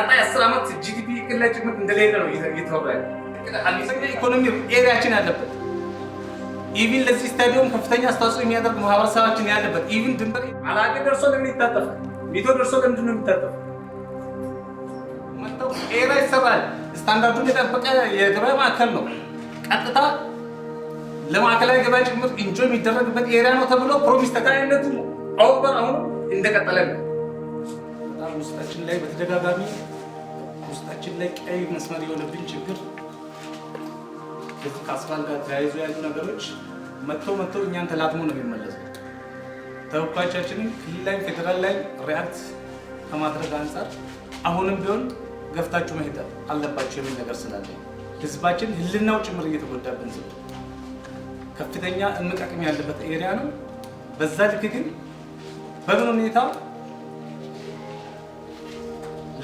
ቀጣይ 10 ዓመት GTP እቅድ ላይ ጭምር እንደሌለ ነው እየተወራ ያለው። ኢኮኖሚ area ኣችን ያለበት፣ even ለዚህ ስታዲየም ከፍተኛ አስተዋጽኦ የሚያደርግ ማህበረሰባችን ያለበት፣ even ድንበር አላጌ ደርሶ ለምን ይታጠፋል? ሚቶ ደርሶ ለምንድን ነው የሚታጠፈው? መጥተው ቄራ ይሰራል። ስታንዳርዱን የጠበቀ የገበያ ማዕከል ነው። ቀጥታ ለማዕከላዊ ገበያ ጭምር enjoy የሚደረግበት area ነው ተብሎ promise ተካይነቱ over አሁን እንደቀጠለ ነው። በጣም ውስጣችን ላይ በተደጋጋሚ ውስጣችን ላይ ቀይ መስመር የሆነብን ችግር ከዚህ ከአስፋልት ጋር ተያይዞ ያሉ ነገሮች መጥተው መጥተው እኛን ተላትሞ ነው የሚመለሱት። ተወካዮቻችንን ክልል ላይም ፌዴራል ላይም react ከማድረግ አንጻር አሁንም ቢሆን ገፍታችሁ መሄድ አለባቸው የሚል ነገር ስላለ፣ ህዝባችን ህልናው ጭምር እየተጎዳብን ስለ ከፍተኛ እምቅ አቅም ያለበት area ነው። በዛ ልክ ግን በምን ሁኔታ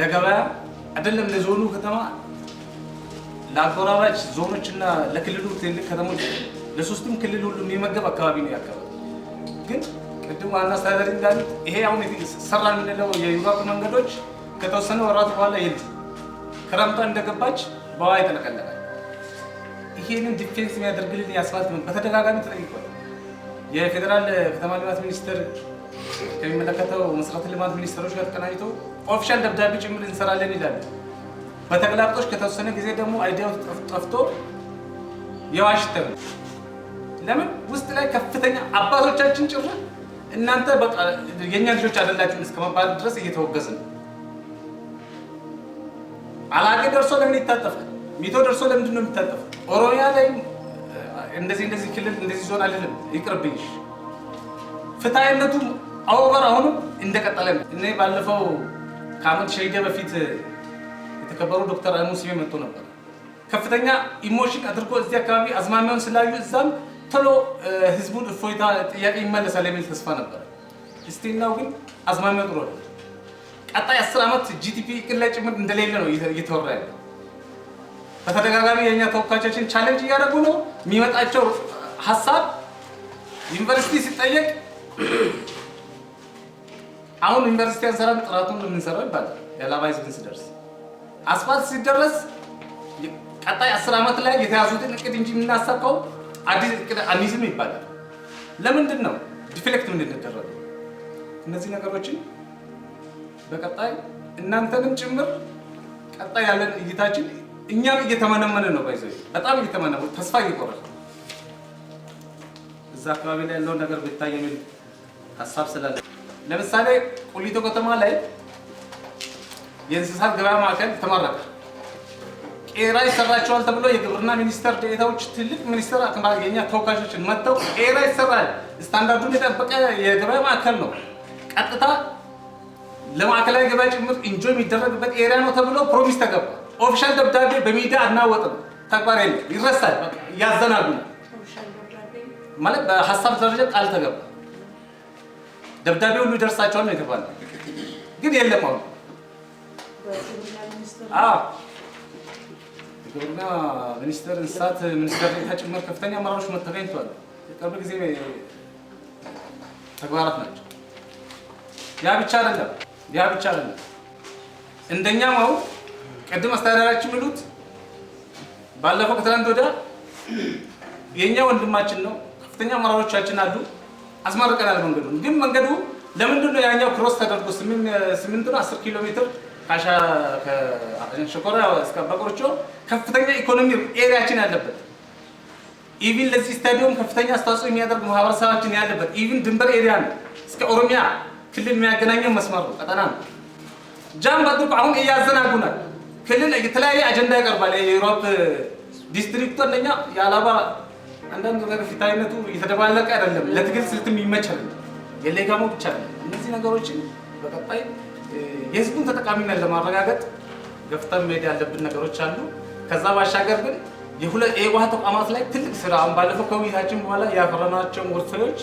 ለገበያ አይደለም ለዞኑ ከተማ፣ ለአጎራባች ዞኖችና ለክልሉ ትልቅ ከተሞች፣ ለሶስቱም ክልል ሁሉ የሚመገብ አካባቢ ነው ያካባቢ። ግን ቅድም ዋና አስተዳዳሪ እንዳሉት ይሄ አሁን ሰራ የምንለው የዩራፕ መንገዶች ከተወሰነ ወራት በኋላ የለም። ክረምቷ እንደገባች በውሃ ይጠለቀለቃል። ይሄንን defense የሚያደርግልን የአስፋልት በተደጋጋሚ ተጠይቋል። የፌዴራል ከተማ ልማት ሚኒስቴር ከሚመለከተው መሰረተ ልማት ሚኒስትሮች ጋር ተቀናጅቶ official ደብዳቤ ጭምር እንሰራለን ይላሉ። በተገላብጦች ከተወሰነ ጊዜ ደግሞ idea ው ጠፍቶ የዋሽተ ነው። ለምን ውስጥ ላይ ከፍተኛ አባቶቻችን ጭምር እናንተ በቃ የእኛ ልጆች አይደላችሁም እስከመባል ድረስ እየተወገዝን ነው። አላጌ ደርሶ ለምን ይታጠፋል? ሚቶ ደርሶ ለምንድን ነው የሚታጠፈው? ኦሮሚያ ላይ እንደዚህ እንደዚህ ክልል እንደዚህ ዞን አይደለም፣ ይቅርብኝ። ፍትሃዊነቱ over አሁንም እንደቀጠለ ነው። እኔ ባለፈው ከአመት ሸይደ በፊት የተከበሩ ዶክተር አለሙ ስሜ መጥቶ ነበር። ከፍተኛ emotion አድርጎ እዚህ አካባቢ አዝማሚያውን ስላዩ እዛም ቶሎ ህዝቡን እፎይታ ጥያቄ ይመለሳል የሚል ተስፋ ነበር። Still now ግን አዝማሚያው ጥሩ አይደለም። ቀጣይ 10 ዓመት GTP እቅድ ላይ ጭምር እንደሌለ ነው እየተወራ ያለው። በተደጋጋሚ የእኛ ተወካዮቻችን challenge እያደረጉ ነው። የሚመጣቸው ሀሳብ ዩኒቨርሲቲ ሲጠየቅ አሁን ዩኒቨርሲቲ አንሰራም ጥራቱን የምንሰራው ይባላል። የአላባ ህዝብን ሲደርስ አስፋልት ሲደረስ ቀጣይ 10 ዓመት ላይ የተያዙትን እቅድ እንጂ የምናሳካው አዲስ እቅድ አንይዝም ይባላል። ለምንድን ነው deflect የምንደረገው? እነዚህ ነገሮችን በቀጣይ እናንተንም ጭምር ቀጣይ ያለን እይታችን እኛም እየተመነመነ ነው። By the way በጣም እየተመነመነ ተስፋ እየቆረጠ እዛ አካባቢ ላይ ያለውን ነገር ቢታይ የሚል ሀሳብ ስላለ፣ ለምሳሌ ቁሊቶ ከተማ ላይ የእንስሳት ገበያ ማዕከል ተመረቀ። ቄራ ይሰራቸዋል ተብሎ የግብርና ሚኒስቴር ዴኤታዎች፣ ትልቅ ሚኒስቴር የኛ ተወካዮችን መጥተው ቄራ ይሰራል፣ ስታንዳርዱን የጠበቀ የገበያ ማዕከል ነው፣ ቀጥታ ለማዕከላዊ ገበያ ጭምር enjoy የሚደረግበት area ነው ተብሎ promise ተገባ። Official ደብዳቤ በሚዲያ አናወጥም፣ ተግባር የለም፣ ይረሳል። በቃ እያዘናጉ ነው ማለት በሀሳብ ደረጃ ቃል ተገባ። ደብዳቤ ሁሉ ይደርሳቸዋል ነው የተባለው፣ ግን የለም አሁን። አዎ፣ የግብርና ሚኒስቴር፣ እንስሳት ሚኒስቴር ዴኤታ ጭምር ከፍተኛ አመራሮች ተገኝተዋል። የቅርብ ጊዜ ተግባራት ናቸው። ያ ብቻ አይደለም፣ ያ ብቻ አይደለም። እንደኛም አሁን ቅድም አስተዳዳሪያችን የሚሉት ባለፈው ከትናንት ወዲያ የኛ ወንድማችን ነው፣ ከፍተኛ አመራሮቻችን አሉ፣ አስመርቀናል መንገዱን። ግን መንገዱ ለምንድን ነው ያኛው cross ተደርጎ 8 ነው 10 ኪሎ ሜትር ከሸኮራ እስከ አባቆርቾ ከፍተኛ ኢኮኖሚ area ኣችን ያለበት፣ even ለዚህ ስታዲየም ከፍተኛ አስተዋጽኦ የሚያደርግ ማህበረሰባችን ያለበት፣ even ድንበር area ነው። እስከ ኦሮሚያ ክልል የሚያገናኘው መስመር ነው፣ ቀጠና ነው። Jump አድርጎ አሁን እያዘናጉናል። ክልል የተለያየ አጀንዳ ያቀርባል። የ Europe district ኡ አንደኛ የአላባ አንዳንድ ነገር ፍትሃዊነቱ እየተደባለቀ አይደለም። ለትግል ስልትም የሚመች አይደለም። የሌጋሞ ብቻ አይደለም። እነዚህ ነገሮችን በቀጣይ የህዝቡን ተጠቃሚነት ለማረጋገጥ ገፍተን መሄድ ያለብን ነገሮች አሉ። ከዛ ባሻገር ግን የውሃ ተቋማት ላይ ትልቅ ስራ አሁን ባለፈው ከውይይታችን በኋላ ያፈራናቸውን ወርፍሬዎች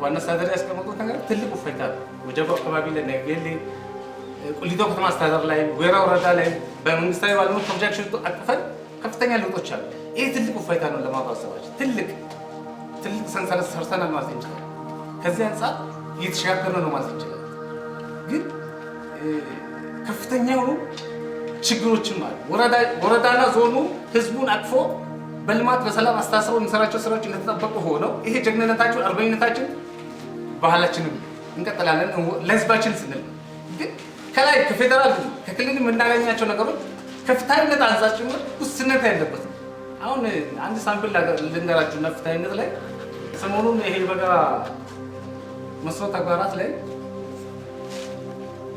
ዋና አስተዳዳሪ ያስቀመጡት ነገር ትልቅ እፎይታ ነው። ወጀጎ አካባቢ ላይ፣ ነገሌ ቁሊቶ ከተማ አስተዳደር ላይ፣ ወይራ ወረዳ ላይ በመንግስታዊ ባልሆኑ ፕሮጀክቶች አቅፈን ከፍተኛ ለውጦች አሉ። ይህ ትልቅ እፎይታ ነው ለማህበረሰባችን። ትልቅ ትልቅ ሰንሰለት ሰርተናል ማለት እንችላለን። ከዚህ አንጻር እየተሸጋገርን ነው ማለት እንችላለን። ግን ከፍተኛ የሆኑ ችግሮችም አሉ። ወረዳና ዞኑ ህዝቡን አቅፎ በልማት በሰላም አስተሳስሮ የሚሰራቸው ስራዎች እንደተጠበቁ ሆነው ይሄ ጀግንነታችን፣ አርበኝነታችን፣ ባህላችንም እንቀጥላለን ለህዝባችን ስንል ነው። ግን ከላይ ከፌዴራል ከክልል የምናገኛቸው ነገሮች ከፍትሃዊነት አንጻር ጭምር ውስንነት ያለበት ነው። አሁን አንድ sample ልንገራችሁና ፍትሃዊነት ላይ ሰሞኑን ይሄ በጋ መስኖ ተግባራት ላይ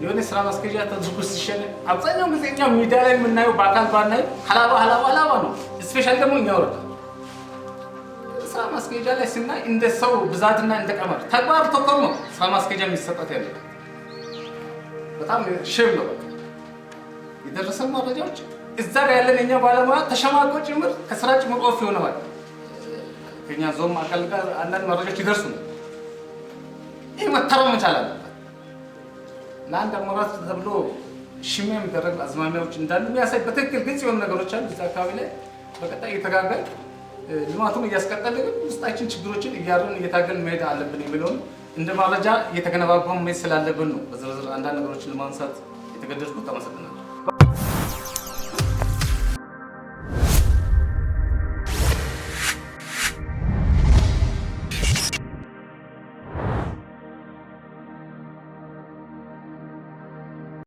የሆነ ስራ ማስኬጃ ተደርጎ ሲሸለም አብዛኛው ጊዜ እኛ ሚዲያ ላይ የምናየው በአካል ባናየው ሀላባ ሀላባ ሀላባ ነው። Specially ደግሞ እኛ ወረዳ ስራ ማስኬጃ ላይ ስናይ እንደ ሰው ብዛትና እንደ ቀመር ተግባር ተኮር ነው ስራ ማስኬጃ የሚሰጠት ያለበት። በጣም shame ነው። በቃ የደረሰን መረጃዎች እዛ ጋር ያለን የኛ ባለሙያ ተሸማቆ ጭምር ከስራ ጭምር off ይሆነዋል። ከኛ ዞን ማዕከል ጋር አንዳንድ መረጃዎች ይደርሱ ነው። ይህ መታረም መቻል አለበት። ለአንድ አመራር ተብሎ ሽሚያ የሚደረግ አዝማሚያዎች እንዳሉ የሚያሳይ በትክክል ግልጽ የሆኑ ነገሮች አሉ። እዛ አካባቢ ላይ በቀጣይ እየተጋገል ልማቱን እያስቀጠል ግን ውስጣችን ችግሮችን እያርን እየታገልን መሄድ አለብን የሚለውን እንደ መረጃ እየተገነባባ መሄድ ስላለብን ነው በዝርዝር አንዳንድ ነገሮችን ለማንሳት የተገደድኩት። አመሰግናለሁ።